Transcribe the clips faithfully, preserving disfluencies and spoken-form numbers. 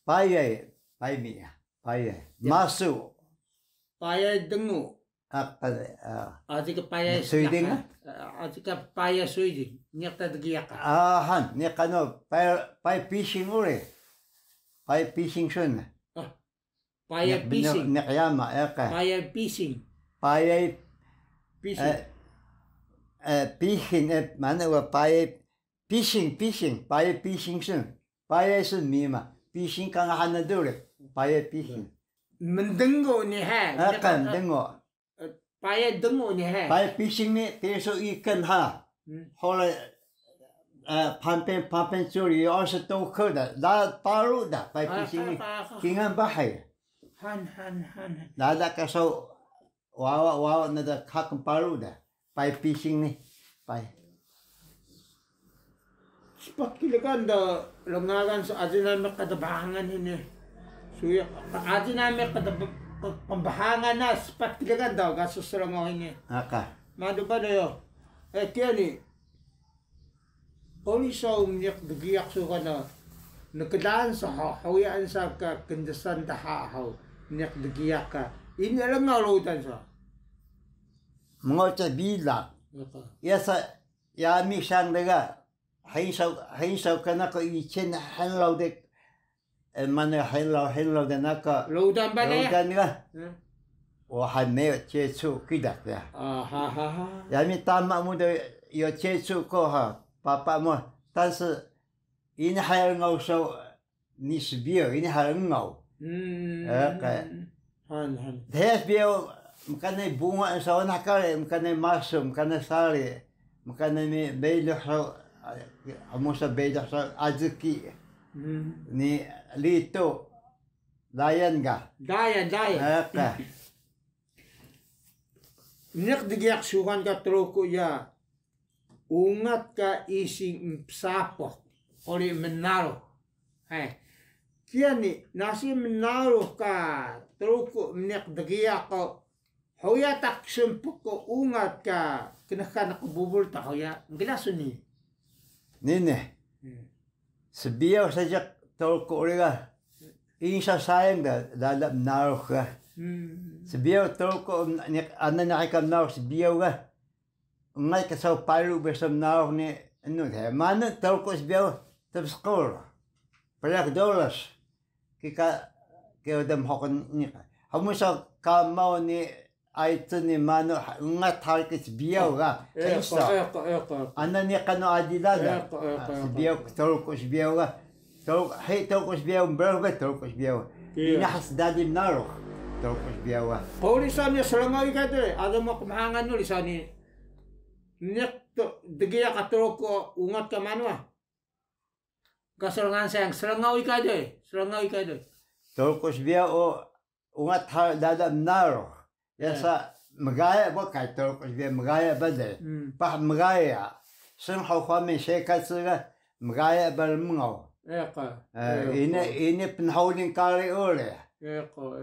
Payay, paymi ya. Payay. Masu. Payay dengu. Aji ka payay suiding. Aji ka payay suiding. Niq ta dgiyaq ka. Ahan, niq ano, payay pising uri. Payay pising sun. Payay pising. Niq yama, ya ka. Payay pising. Payay pising. Pising, mana wa payay pising, pising. Payay pising sun. Payay sun mima. Pising ka ngahan na duri. Payay pising. Mndengu ni ha. Aka mndengu. Payay dengu ni ha. Payay pising ni tisu ikan ha. Hole pampeng, pampeng curi, osa toko da. Da paru da, payay pising ni. Kingan bahay. Han, han, han. Dada ka so wawa, wawa na da kakang paru da. Payay pising ni. Payay. Spat kila ka nda lngagan so aji nami ka dbahangan hini. Suya, aji nami ka db-, ka-, pnbahangan na spat kila ka nda ga so srngaw hini. Aka. Madu ba da yo. Eh, kiya ni. Quri saw mniq dgiyaq su kana, nklaan sa ha, huyaan sa ka kndesan dha haw, mniq dgiyaq ka, ini rngaw rudan sa. Mngoce bilaq. Iya sa, yami sang dga, hinsaw, hinsaw kana ko icin hnlaw de, Manu helaw helaw de naka rudan bale rudan ga. Wahay mayo cecu kida ya. Yami tama mu de yo cecu ko ha papa mu. Tansi ini hay rngaw saw ni sbiyaw, ini hay rngaw. Dheya sbiyaw mkanay bunga saw na kari, mkanay masu, mkanay sari. Mkana mi beluh saw, musa beluh saw, aziki. Ni litu. Dayan ga. Dayan, dayan. Aka. Niq dgiyaq suxan ka Truku ya, ungat ka ising mpsapuh, uri mnarux. Kiya ni, nasi mnarux ka Truku mniq dgiyaq ko Huya ta ksunpuk ko ungat ka knxan qbubul ta huya, mkla su ni. Nini. Sbiyaw sa jiq Truku uri ga. Insa sayang da, lala mnarux ga. Sbiyaw Truku, ana naqih ka mnarux sbiyaw ga. Ngay ka saw paru besa mnarux ni, anu de, manu Truku sbiyaw, tbsqur. Priyak dolas. Kika, kiya uda mhuq ni ka. Hmusa kamaw ni, aycun ni manu, ungat hari ka sbiyaw ga. Ana ni kanu adila da. Sbiyaw, Truku sbiyaw ga. Truku, hi Truku sbiyaw, mbrug ba Truku sbiyaw. Ini has dadi mnarux, Truku sbiyaw ga. Quri sa ni srngaw ika de, ada mau kemahangan nu di sa ni. Niq dgiyaq ka Truku ungat ka manu ah. Ga srngaw sayang, srngaw ika de, srngaw ika de. Truku sbiyaw o ungat hari lala mnarux. Yasa mgaya ba kay Truku sbiyaw mgaya ba de. Paah mgaya. Snhug hami sekac ga mgaya ba rmngaw. Ini, ini pnhuling kari uri.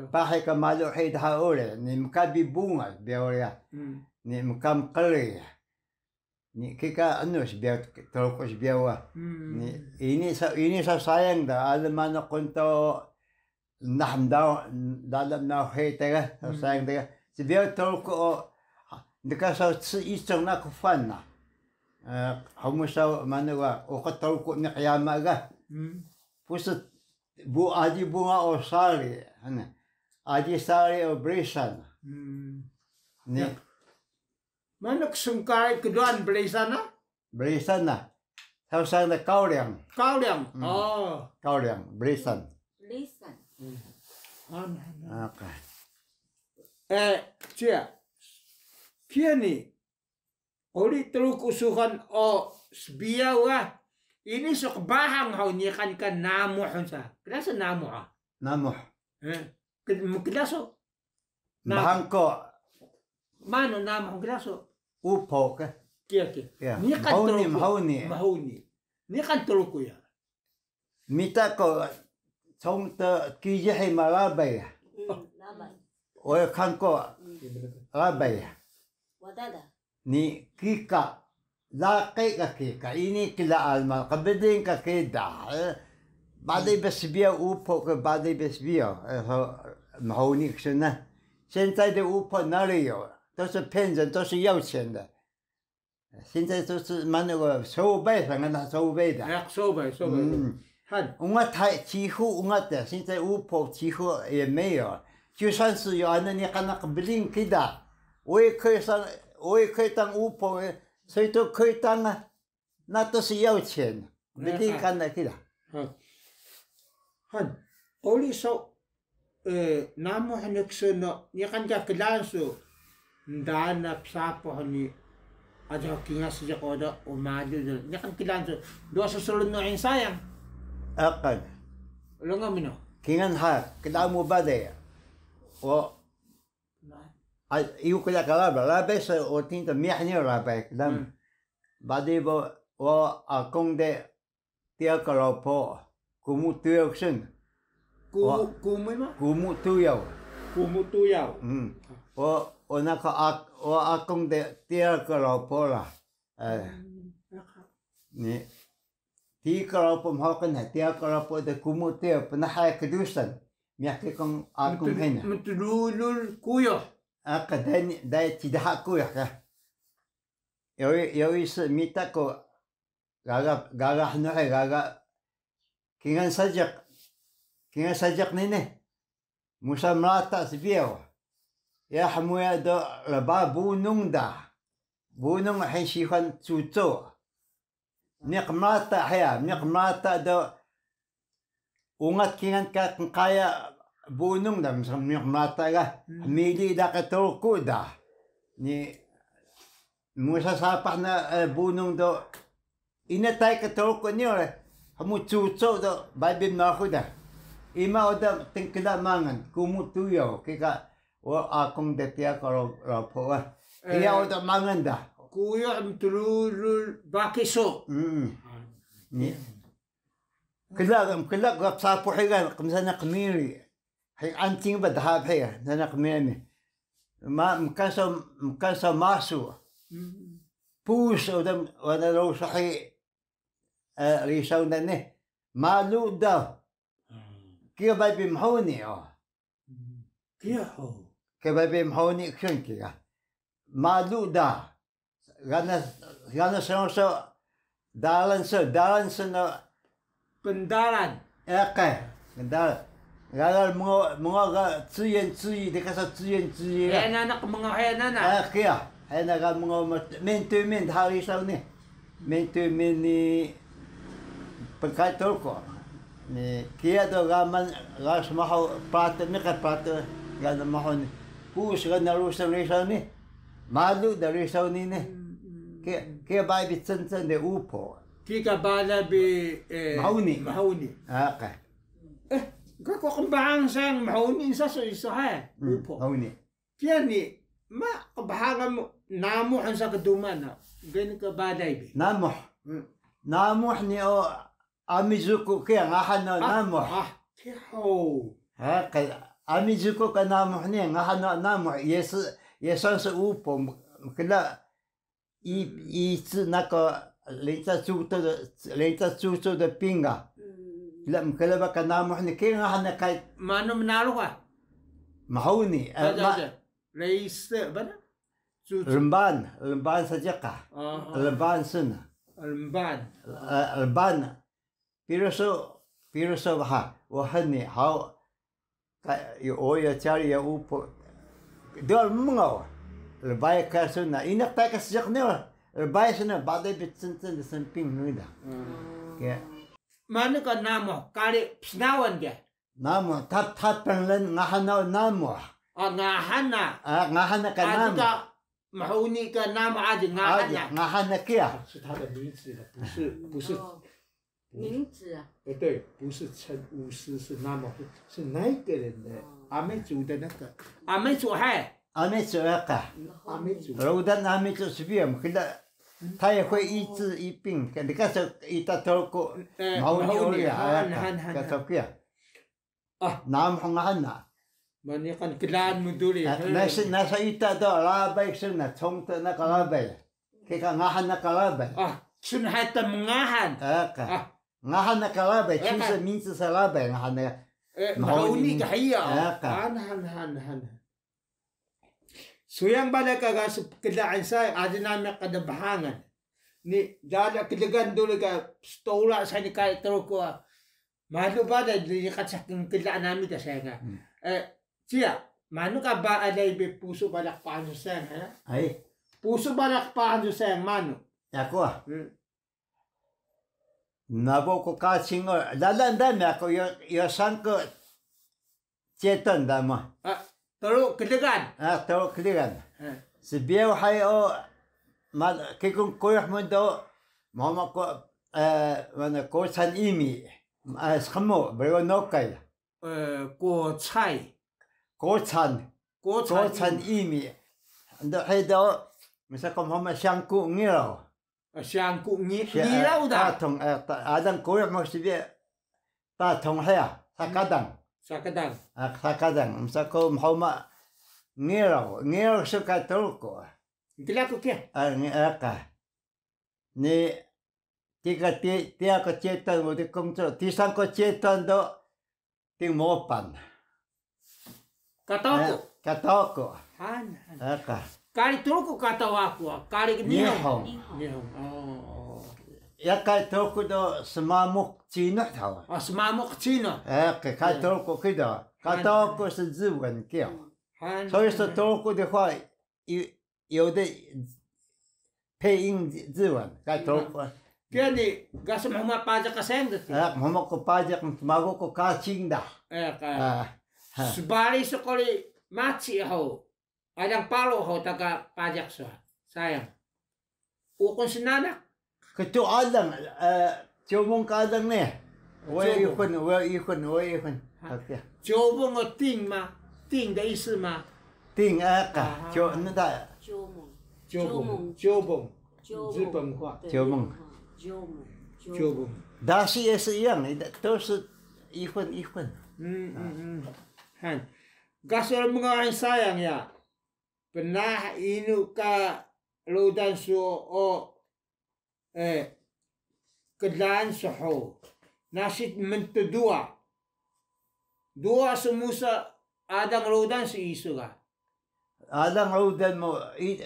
Paah ka malu hi dha uri. Ni mka bi bunga sbiyaw uri ya. Ni mka mqri ya. Ni kika anu sbiyaw, Truku sbiyaw wa. Ni ini sa, ini sa sayang da, ala manu qunto nah mdaw, dalam nah he tega, sa sayang tega. Sbiyaw Truku o, deka sa si isong na kufan na. Hmusa manu wa, uka Truku ni qiyama ga. Pusu bu aji bunga o sari, ana. Aji sari o brisan. Ni Manu ksngkay kduan brisan na? Brisan na. Saw sang na Kawlyang. Kawlyang. Kawlyang, brisan. Brisan. Eh, ciya. Kiya ni. Uri Truku suxan o sbiyaw ga. Ini so qbahang haw niqan ka namuh sa. Kla so namuh ah. Namuh. Mkla so. Mbahang ko. Manu namuh glaso? Upo ka. Kiya, kiya. Niqan Truku. Mhuni, mhuni. Niqan Truku ya. Mita ko, cong te kijih ma labay ya. Oy kan ko labay ya. Ni kika, laqi ka kika, ini kila alma, qbdin ka kida, eh, Bale bi sbiyaw upo ke bale bi sbiyaw, eh, so, mhuni ksun na. 现在的 upo 哪里有？都是骗人，都是要钱的。现在都是 mana 个收费，反正他收费的。 哎，收费，收费。嗯。 Han. Ungat hay, 几乎 ungat 的，现在 upo 几乎也没有。就算是有，那你看那个 bling 给的，我也可以上，我也可以当 upo，所以都可以当啊。 那都是要钱， bling 看那给的。 Han. Quri saw, eh, namuh ni ksun na, niqan ka klaun su, ndaan na psapuh ni, aja kingal seejiq oda, o malu de, niqan klaun su, duwa su slun nu insayang. Akan. Rnga mu no. Kingal ha, klaun mu bale. O, ay, iyu kla ka labay, labay sa o tinta miyah ni labay, klaun. Hmm. Bale bo, o akung de, 第二个老婆, Kumu Tuyaw ksun. Ku-, o, Kumu ima? Kumu Tuyaw. Kumu Tuyaw. Mm. O, o naka ak-, o akung de 第二个老婆 la. Eh. Mm, aka. Ni, 第一个老婆 mhuqil na, 第二个老婆 de Kumu Tuyaw, pnahay kdusan. Miyah ki kung akung hina. Mtlulul kuyuh. Aka dai ni, dai cdha kuyuh ka. Yawi, yawi se mita ko gaga, gaga hnu he, gaga kingal seejiq, kingal seejiq ni ni. Musa mrata sbiyaw. Ya hmuya do lba bunung da. Bunung he sifan cucu. Niq mrata heya, niq mrata do ungat kingal ka qnqaya bunung da, msa-, niq mrata ga, hmm, hmili da ka Truku da. Ni musa sapah na, eh, bunung do, ina tay ka Truku ni ore, hmu cucu do, baybin mahu da. Ima oda tnkla mangan, Kumu Tuyaw, kika, o akung de 第二个老-, 老婆 wa. Iya, eh, oda mangan da. Kuyuh mtlulul baki su. Mm. Ah. Ni. Kla, kla ga psapuh hiya, qmsa na qmiri. Hay anting ba daha hiya, na qmiri. Ma, mkan so, mkan so masu. Mm. Puus, oda, wana ro sahi, eh, risaw na ni. Malu da. Kiya bay bi mhuni, o. Kiya hug. Kiya bay bi mhuni ksun kiya. Malu da. Gana, gana so so dalan so, dalan so no. Pndalan. Eke, pndalan. Gana mngo, mngo ga 自言自语, deka so 自言自语 ga. He nanak mngo he nanak. Eke ya. He nanak mngo ma-, 面对面 hari saw ni. 面对面 ni pnkai Truku. Ni kiya do ga man, ga smahu pratu, niqan pratu, ga smahu ni. Puus ga na rusan risaw ni. Malu da risaw ni ni. Mm, mm. Kiya, kiya bay bi 真正的 upo. Kika bale bi, eh, mhuni. Mhuni. Aka. Eh, ga ku qmbahang sayang mhuni sa so isu ha. Mm, upo. Mhuni. Kiya ni, ma qbhangan mu namuh sa kduma na, gani ka balay bi. Namuh. Hmm. Namuh ni o Amizuku kiya, ngahan na namuh. Ah, kiya ho. Ha, ka, Amizuku ka namuh ni, ngahan na namuh. Yes, yes, sa upo, mkla i, i tsu nako, 人家住的, 人家住的 pin ga. Hmm. Kla, mkla ba ka namuh ni, kiya ngahan na kay. Manu mnarux ka? Mhuni, eh, aja, ma-, aja. 类似 bana? Cu-, cu-, Rmbaan, rmbaan seejiq ka. Ah, ah. Rmbaan sun. Rmbaan. Eh, rmbaan. Piru su, piru su ha, wahni, hau. Ka, yo, o, yo, cari, yo, upo. Dua mngaw. Rbay ka sun na. Ini tay ka seejiq ni, rbay sun na, balay bi 真正的生病 nu da. Hmm. Kiya. Manu ka namuh, kari psnawan diya? Namuh, tap-, tapeng len ngahan na namuh. Ah, ngahan na. Ah, ngahan na ka namuh. Aji ka mhuni ka namuh aji ngahan na. Aji, ngahan na kiya. 是他的名字了，不是，不是。哦，名字啊。呃，对，不是称巫师，是 namuh，是那个人的，哦。阿美族的那个。阿美族，嗨。阿美族 aka. 阿美族。Rudan Amicu sbiyaw, mkla. Tay hui i tsu i pin, ka deka so ita Truku, eh, mhuni, mhuni uri, han, ah, han, han, ka han. So kiya. Ah. Namuh ngahan na. Mani kan klaan mu duri. Eh, nasa, nasa ita do labay sun na, cong to na ka labay. Kika ngahan na ka labay. Ah, sun hay ta mngahan. Aka. Ah. Ngahan na ka labay, 姓氏名字 sa labay, ngahan na. Mhuni ka hiya. Han, han, han, han. Suyang balay ka ga spklaan sayang, aji nami ka dbhangan. Ni dada klgan duri ka stora sa ni kari Truku. Malu balay ni ka kla nami da sayang. Ciya, manu ka ba alay bi pusu balay qpahan su sayang, ha? Pusu balay qpahan su sayang, manu? Yaku ah. Nabo ku kacing o, lala nda mi aku yo, yo sangko ceton da mo. Tru klgan. Tru klgan. Sbiyaw hay o, kikung kuyuh mu do, mama ko, mana, kocan imi, skmu, brigo nokay. Kocay. Kocan. Kocan imi. Ndo hay do, misa ko mama siyangku ngiraw. Siyangku ngi-, ngiraw da. Patong, alang kuyuh mu sbiyaw. Patong hiya, sakadang. Sakadang. Sakadang, msa ku mhuma ngiraw, ngiraw su ka Truku. Kla ku kiya. Ni, tika ti, tiya ku ceton, udi kungcu, tisan ku ceton do, ting mopan. Katoku. Katoku. Han, han. Kari Truku katoku, kari Nihon. Nihon. Iya kari Truku do smamuk Cinuh tawa. Smamuk Cinuh. Kari Truku kido. Katoku sziwan kiyo. Han. Soyi so Truku de huwa, i, 有的 配音日文 ka Truku. Kiya ni, ga su mhuma pajak ka sayang da. Mhuma ku pajak, tmagu ku kacing da. Sbari su quri maci hug, alang paru hug ta ka pajak su sayang. Uqun snanak. Ktu alang, Cumung ka alang ni. 我有一份, 我有一份, 我有一份. Cumung o ting ma, ting da isi ma. Ting aka, 酒, Cumung. Cumung. 日本话. Cumung. Cumung. Dasi es yang, itu 是一份一份. Han. Ga su mngawan sayang ya. Pnaah inu ka rudan su o, klaan su hug. Nasi mntduwa. Duwa su musa alang rudan su isu ga. Alang rudan mu,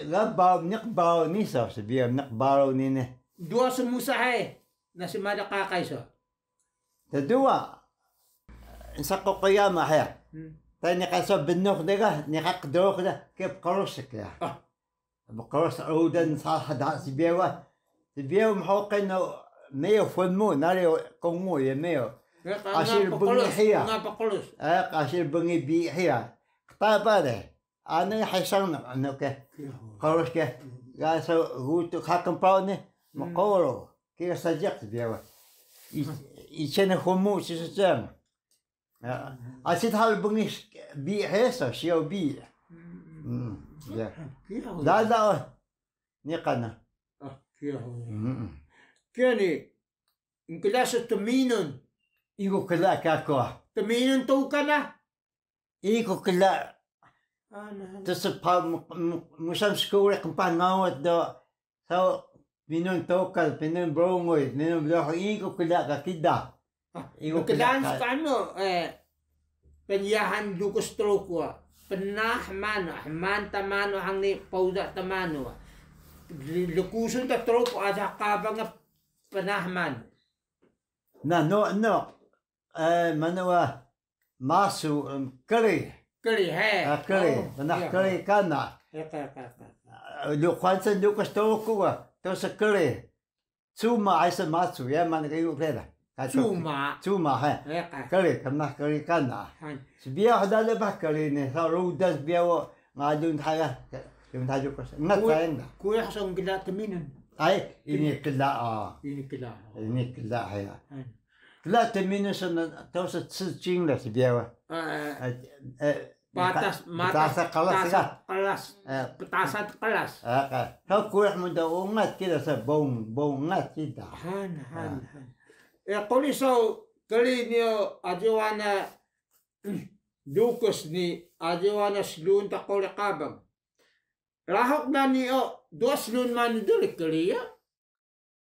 ga baraw, mniq baraw ni sa, sbiyaw mniq baraw ni ne. Duwa su musa hay, nasi mada qaqay su. Tduwa, nsa ku qiyama hiya. Tay niqan so bnux de ga, niqan qdrux de, kiya pqrus kiya. Pqrus rudan sa daha sbiyaw. Sbiyaw mhuqil no meyah fnmu, nari kungu ya meyah. Asi bngi hiya. Asi bngi bi hiya. Qtaba de. Ana hesan na, ano ke. Qrus ke. Ga so gutu kakmpau ni. Mquru. Kiya sajak sbiyaw. Icen humu siseceng. Asi thal bngi bi heso, siyaw bi. Lala o. Niqan na. Kiya ni. Nkla su tminun. Iku kla ka ku. Tminun tu kana. Iku kla. Tspah musan skuri qmpah ngawat do. Saw pinun tokal, pinun brunguy, pinun brunguy, iku kla ka kida. Iku kla ka. Klaan su ka anu, pnyahan lukus Truku wa. Pnaah manu, hmaan ta manu, hang ni pawda ta manu wa. Lkusun ta Truku aja qabang pnaah manu. Na no, no. Manu wa, masu, kri. Kri, he. Kri, pnaah kri kana. Luqan sa lukus Truku wa, to sa kri. Cuma ay sa masu, ya manu ka iyu kri da. Cuma. Cuma, he. Kri, pnaah kri kana. Sbiyaw hlala ba kri ni, sa rudan sbiyaw ngalun haya. Ngat sayang da. Kuyuh sa nkla tminun. Ay, ini kla, ini kla, ya. Kla tminun sa na, to sa cicing da sbiyaw. Patas, patas, ptasan qlas. Ptasan qlas. Ka kuyuh mu do ungat kida sa bung, bung ungat kida. Han, han, han. Quri saw kri ni o aji wana lukus ni aji wana slun ta quri qabang. Rahuk na ni o, duwa slun manu duri kri ya.